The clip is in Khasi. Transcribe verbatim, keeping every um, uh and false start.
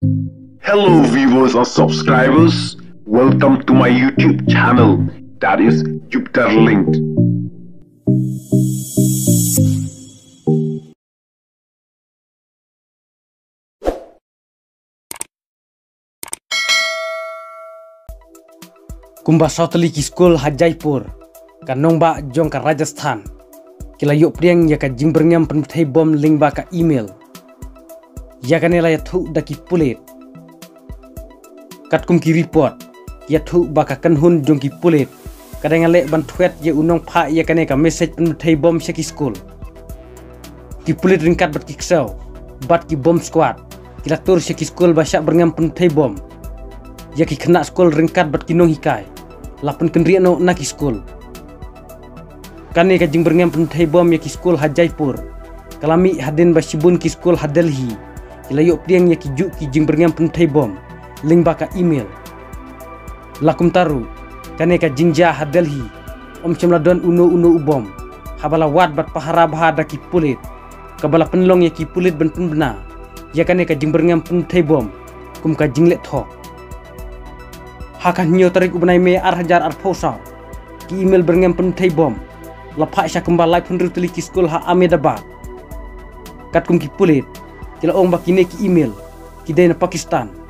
Hello viewers and subscribers, welcome to my YouTube channel, that is Jupiter Linked. Kumba saw tylli ki skul ha Jaipur, ka nongbah jong ka Rajasthan, ki la ïoh pdiang ïa ka jingbyrngem pynbthei bom lyngba ka email. Ïa kane la ïathuh da ki pulit. Katkum ki report, ïathuh ba ka kynhun jong ki pulit ka dang ïaleh ban thwet ïa u nongphah ïa kane ka message pynbthei bom sha ki skul. Ki pulit ryngkat bad ki ksew bad ki bomb squad ki la tur sha ki skul ba shah byrngem pynbthei bom. Ïa ki khynnah skul ryngkat bad ki nonghikai la pynkynriah noh na ki skul. Kane ka jingbyrngem pynbthei bom ïa ki skul ha Jaipur ka la mih hadien ba shibun ki skul ha Delhi ki la ïoh pdiang ïa ki juh ki jingbyrngem pynbthei bom lyngba ka email. La kumta ruh, kane ka jingjia ha Delhi ym shym la don uno uno u bom, haba la wad bad pahara bha da ki pulit, kaba la pynlong ïa ki pulit ban pynbna ïa kane ka jingbyrngem pynbthei bom kum ka jingleh thok. Ha ka hynñiew tarik u bnai May ar hajar arphew saw, ki email byrngem pynbthei bom la phah sha kumba laiphew hynriew tylli ki skul ha Ahmedabad. Katkum ki pulit, ki la ong ba kine ki email ki dei na Pakistan.